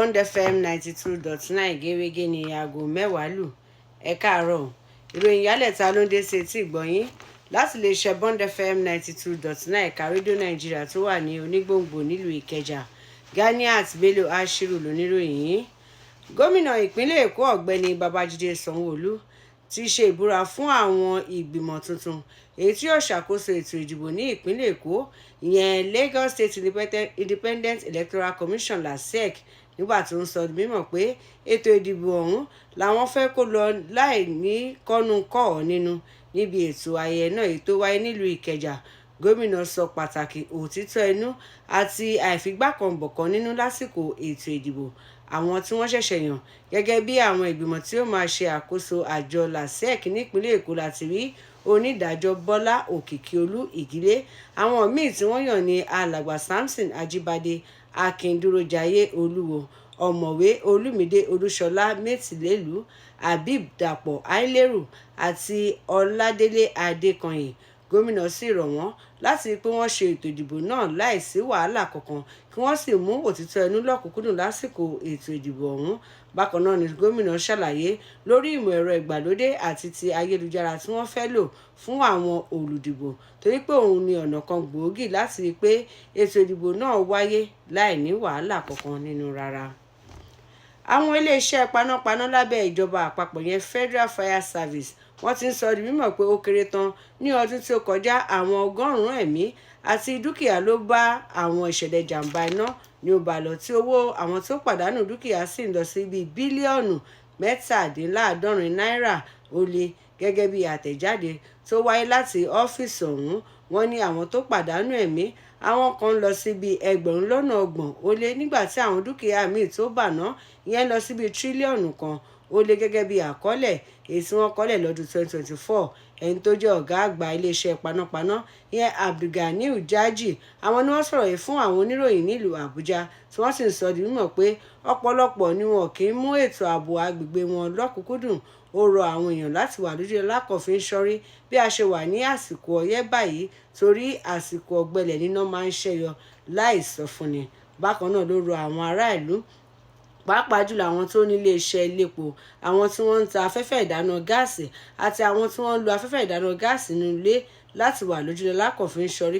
Bond FM 92.9 gẹ́gẹ́ ní aago 10 lù. Ẹ káàárọ̀, ìròyìn ìyálẹ̀ta ló ń dé sí etí ìgbọ̀nyín láti lè ṣe Bond FM 92.9, ẹ̀ka Rédíò Nàìjíríà tó wà ní Onígbòǹgbò nílùú Ìkẹjà. Ganiat Bello Ashiru lóníròyìn yìí. Gómìnà ìpínlẹ̀ Èkó, Ọ̀gbẹ́ni Babájídé Sanwóolu, ti ṣe ìbúra fún àwọn ìgbìmọ̀ tuntun èyí tí yóò ṣàkóso ètò ìdìbò ní ìpínlẹ̀ Èkó, ìyẹn Lagos State Independent Electoral Commission, LASIEC, nígbà tó ń sọ di mímọ̀ pé ètò ìdìbò ọ̀hún làwọn fẹ́ kó lọ láì ní kọ́nu-kọ́họ nínú. Níbi ètò ayẹyẹ náà èyí tó wáyé nílùú Ìkẹjà, gómìnà sọ pàtàkì òtítọ́ inú àti àìfigbákanbọ̀kan nínú lásìkò ètò ìdìbò. Àwọn tí wọ́n ṣẹ̀ṣẹ̀ yàn gẹ́gẹ́ bí àwọn ìgbìmọ̀ tí ó máa ṣe àkóso àjọ LASIEC nípìnlẹ̀ Èkó láti rí onídàájọ́ Bọ́lá Òkìkíolú Ìgílé. Àwọn míín tí wọ́n yàn ní Alàgbà Samson Ajíbádé, Akíndúrójayé Olúwo, Ọ̀mọ̀wé Olùmídé Olúṣọlá Mẹ́tìlélù, Habib Dapò Haliru àti Ọládélé Adékanyè. Gómìnà sì rọ̀ wọ́n láti rí i pé wọ́n ṣe ètò ìdìbò náà láì sí wàhálà kankan, kí wọ́n sì mú òtítọ́ inú lọ́kùn-ún-kúndùn lásìkò ètò ìdìbò ọ̀hún. Bákan náà ni gómìnà ṣàlàyé lórí ìmọ̀ ẹ̀rọ ìgbàlódé àti ti ayélujára tí wọ́n fẹ́ lò fún àwọn olùdìbò, torí pé òun ní ọ̀nà kan gbòógì láti rí i pé ètò ìdìbò náà wáyé láì ní wàhálà kankan nínú rárá. Àwọn iléeṣẹ́ panápaná lábẹ́ ìjọba àpapọ̀ yẹn, Federal Fire Service, wọ́n ti ń sọ di mímọ̀ pé ó kéré tán ní ọdún tí ó kọjá, àwọn 100 ẹ̀mí àti dúkìá ló bá àwọn ìṣẹ̀lẹ̀ jàǹbá iná ní ó bá lọ, tí owó àwọn tó pàdánù dúkìá sì ń lọ sí bíi bílíọ̀nù 67 náírà ó lé. Gẹ́gẹ́ bí àtẹ̀jáde tó wáyé láti ọ́fíìsì ọ̀hún, wọ́n ní àwọn tó pàdánù ẹ̀mí àwọn kan ń lọ sí bíi 30,000 ó lé, nígbà tí àwọn dúkìá míì tó bàná ìyẹn lọ sí bíi tírílíọ̀nù 1 ó lé, gẹ́gẹ́ bí àkọọ́lẹ̀ èyí tí wọ́n kọ́lẹ̀ lọ́dún 2024. Ẹni tó jẹ́ ọ̀gá àgbà iléeṣẹ́ panápaná ìyẹn, Abdulganiu Jaji, àwọn ni wọ́n sọ̀rọ̀ yìí fún àwọn oníròyìn nílùú Àbújá, tí wọ́n sì ń sọ di mímọ̀ pé ọ̀pọ̀lọpọ̀ ni wọn kì í mú ètò ààbò agbègbè wọn lọ́kùnkúndùn. Ó rọ àwọn èèyàn láti wà lójú lákọ̀ọ́fín sọ́rí bí a ṣe wà ní àsìkò ọyẹ́ báyìí, torí àsìkò ọ̀gbẹlẹ̀ níná máa ń ṣẹ́yọ láì sọfúnni. Bákan náà ló rọ àwọn ará ìlú, pàápàá jùlọ àwọn tó ní iléeṣẹ́ iléepo, àwọn tí wọ́n ń ta afẹ́fẹ́ ìdáná gáàsì àti àwọn tí wọ́n ń lo afẹ́fẹ́ ìdáná gáàsì nínú ilé, láti wà lójúlé lákọ̀ọ́fín sọ́rí.